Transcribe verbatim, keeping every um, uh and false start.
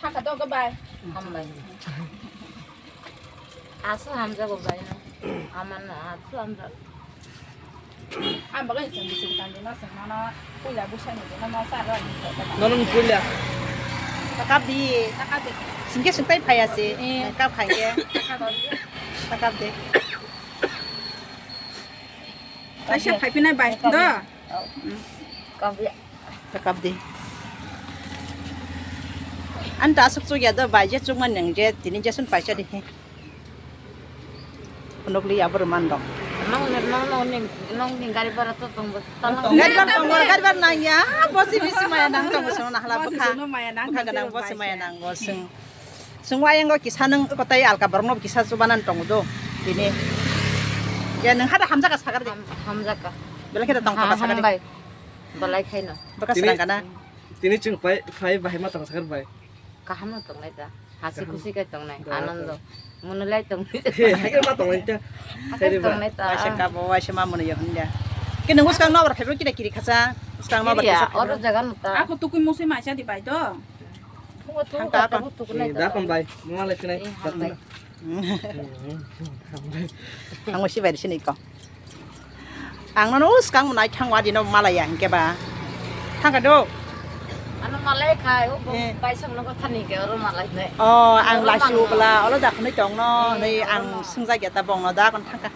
Thaka to go bai. Hambai. Asu hamjago bai no. Amano asu hamjago. Ang bagwi sing bising tang dino sing mano puila busa ni dino ma sa ro ni. Nono puila. Takap di. Takap di. Singke singpai phaya se. Eh. Kap khai ke. Takap di. Takap de. Kaisa phaipinai bai do. Kap ya. Kap di. An ta asuk chuk ya do bai je chuk man nang je tini je sun paisa di. Phunuk li abur man dok. Nong ni, nong, nong ni, nong ni gari bara to tong bo. Gari bara tong bo, gari bara nang ya. Bosi bisi maya nang tong bo, sono nahla bokha. Bosi sono maya nang, bokha ganang bosi maya nang bo sing. Sing wa yang go kisa nang ko tai alka borok no kisa chubanan tong do. Tini. Ya nang hada hamjaka sagar di. Ham-, hamjaka. Belai khe tong tong sagar di. Hambai. Belai khaino. Baka tini, serang kana. Tini chwng pai, pai bahai ma tong sagar bai. Kaham no tongnai ta. Hasi khusi kai tongnai. Anondo. Munulai tongnai. He, hai ma tongnai ta. Hai tongnai ta. Waisa kabo, waisa ma munu yo hunda. Kini uskang no bar phebro kira kiri khacha. Uskang no bar kiri khacha. Oro jaga no ta. Ako tukui musi maisa di bai do. Thangka ako. Tukunai ta. Da kon bai. Mama lai sinai. Ang masi bai sini ko. Ang nono uskang mo nai thang wadi no malaya hingke ba. Thangka do. Ano malai khai, o bo bai song no ko thani ke oro malai nai. Oh, ang lasi ubla, olo da khunui tong no, nei ang sungja geta bong no da kon thangka.